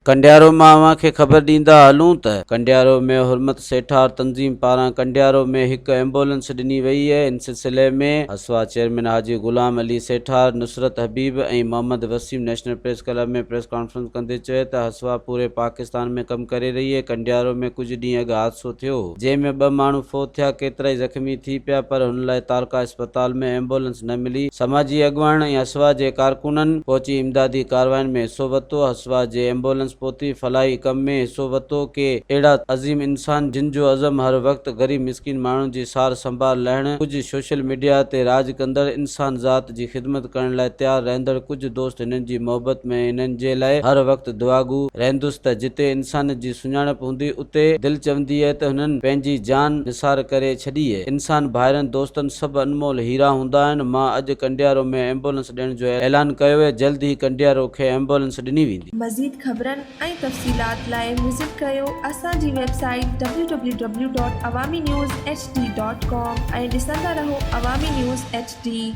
ڪنڊيارو مان اوهان کي خبر ڏيندا هلون ته ڪنڊيارو ۾ حرمت سيٺار تنظيم پاران ڪنڊيارو ۾ هڪ ايمبولنس ڏني وئي ان سلسلي ۾ HSWA chairman Haji Ghulam Ali Sethar, Nusrat Habib ۽ Muhammad Waseem national press club ۾ press conference ڪندي چيو ته هسوا پوري پاڪستان ۾ ڪم ڪري رهي اهي، ڪنڊيارو ۾ ڪجهه ڏينهن اڳ حادثو ٿيو هو جنهن ۾ ٻه ماڻهو فوت ٿيا ڪيترائي زخمي ٿي پيا پر هن لاء تعلقه اسپتال ۾ ايمبولنس نه ملي، سماجي اڳواڻن ۽ هسوا جي ڪارڪنن پهچي امدادي ڪارواين ۾ حصو ورتو، هسوا جي ايمبولنس پهتي فلاحي ڪم ۾ حصو ورتو، ڪي اهڙا عظيم انسان جن جو عزم هر وقت غريب مسڪين ماڻهن جي سار سنڀال لهڻ، ڪجهه سوشل ميڊيا تي راڄ ڪندڙ انسان ذات جي خدمت ڪرڻ لاء تيار رهندڙ ڪجهه دوست هنن جي محبت ۾ هنن جي لاء هر وقت دعاگو رهندس ته جتي انسانيت جي سڃاڻپ هوندي اتي دل چوندي ته هنن پنهنجي جان نثار ڪري ڇڏي. انسان ڀائرن دوستن سڀ انمول هيرا هوندا آهن. مان اڄ ڪنڊيارو ۾ ايمبولنس ڏيڻ جو اعلان ڪيو اهي جلد ئي ڪنڊيارو کي ايمبولنس ڏني ويندي. مزيد خبرن ۽ تفصيلات لاء وزٽ ڪريو اسان جي website W W W dot Awami news H D dot com ۽ ڏسندا رهو عوامي نيوز ايڇ ڊي.